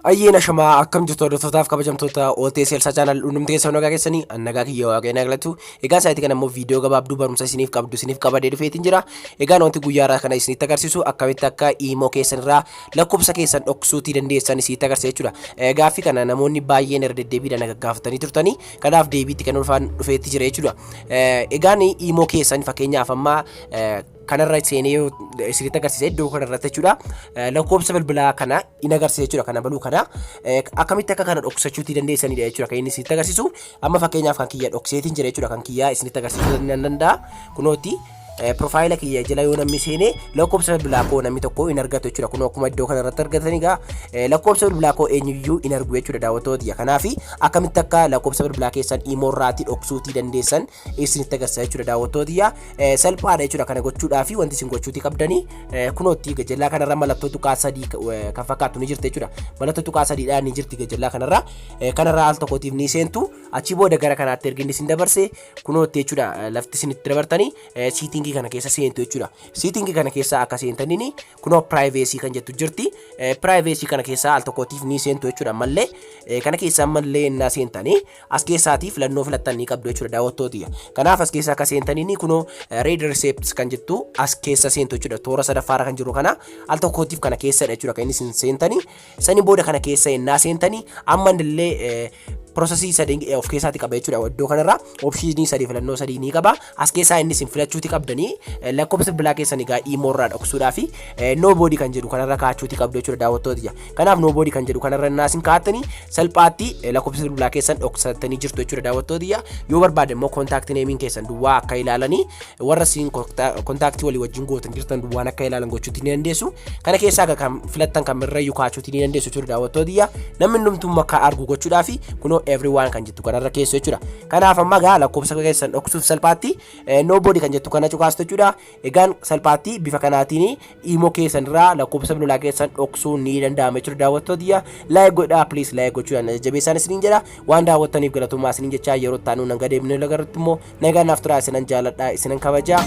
Ayyeen ashamaa akkam jirtu hordoftootaaf kabajamtoota OTS Elsa Channel hundumti keessan nagaa keessanii an nagaa kiyya waaqayyo naa galatu. Egaa sa'aatii kana immoo viidiyoo gabaabduu barumsa isiniif qabdu isiniif qabadee dhufeetiin jira. Egaan wanti guyyaa irraa kana isinitti agarsiisu akkamitti akka iimoo keessan irraa lakkoofsa keessan dhoksuutii dandeessan isinitti agarsiisa jechuudha. Gaaffii kana namoonni baay'een irra deddeebiidhaan na gaggaafatanii turtanii kanaaf deebiitti kan dhufaan dhufeetti jira jechuudha. Egaan iimoo keessan fakkeenyaaf amma kanarra seenee yoo isinitti agarsiisa iddoo kanarratti jechuudha. Lakkoofsa bilbilaa kana in agarsiisa jechuudha kana baluu kana akkamitti akka kana dhoksachuutii dandeessanidha jechuudha kan inni isinitti agarsiisu. Amma fakkeenyaaf kan kiyya dhokseetiin jira jechuudha kan kiyyaa isinitti agarsiisuu nan danda'a. Kunooti Profaayila kiyya jala yoo namni seene lakkoofsa bilbilaa koo namni tokko hin argatu jechuudha. Kun akkuma iddoo kana irratti argatan egaa lakkoofsa bilbilaa koo eenyuyyuu hin argu jechuudha daawwattoota kiyya. Kanaaf akkamitti akka lakkoofsa bilbilaa keessan imoo irraatii dhoksuutii dandeessan isinitti agarsiisa jechuudha daawwattoota kiyya. Salphaadha jechuudha kana gochuudhaaf wanti isin gochuutii qabdanii kunootti gajallaa kanarra mallattoo tuqaa sadii kan fakkaattu ni jirti jechuudha. Mallattoo tuqaa sadiidhaan ni jirti gajallaa kanarra. Kanarraa al tokkootiif ni seentu. Achi booda gara kanaatti erga inni isin dabarse kunootti jechuudha lafti isin itti dabartanii siitingii kana keessa seentu jechuudha. Siitingii kana keessa akka seentaniin kunoo piraayiveesii kan jettu jirti. Piraayiveesii kana keessa al tokkootiif ni seentu jechuudha ammallee kana keessa ammallee innaa seentanii as keessaatii filannoo filattan ni qabdu jechuudha daawwattooti. Kanaaf as keessa akka seentaniin kunoo read receipts kan jettu as keessa seentu jechuudha. Toora sadaffaarra kan jiru kana al tokkootiif kana keessadha jechuudha kan inni isin seentanii. Sanii booda kana keessa innaa seentanii amma illee Prosesii sadii of keessaati qaba jechuudha. Iddoo kanarra opshinii sadii filannoo sadii ni qaba. As keessaa inni isin filachuuti qabdanii lakkoofsa bilbilaa keessan egaa imoo irraa dhoksuudhaa fi nooboodii kan jedhu kanarra kaa'achuuti qabdu jechuudha daawwattoota ija. Kanaaf nooboodii kan jedhu kanarra innaa isin kaa'attanii salphaatti lakkoofsa bilbilaa keessan dhoksattanii jirtu jechuudha daawwattoota ija. Yoo barbaade immoo kontaakti neemiin keessan duwwaa akka ilaalanii warra isin kontaaktii walii wajjin gootan jirtan duwwaan akka ilaalan gochuuti ni dandeessu. Kana keessaa kan filattan kan irrayyuu kaa'achuuti ni dandeessu jechuudha daawwattoota ija. Namni hundumtuu akka argu gochuudhaaf kunoo everyone kan jettu kanarra keessu jechuudha. Kanaaf amma gaa lakkoofsa keessan dhoksuuf salphaatti nobody kan jettu kana cuqaastu jechuudha. Egaan salphaatti bifa kanaatiin imoo keessan irraa lakkoofsa bilbilaa keessan dhoksuun ni danda'ama jechuudha daawwattoota. Like godhaa please like gochuudhaan jajjabeessaan isiniin jedha. Waan daawwattaniif galatoomaa isiniin jechaa yeroo itti aanu nan gadeemne agarrutti immoo nagaan naaf turaa isinan jaaladha isinan kabajaa.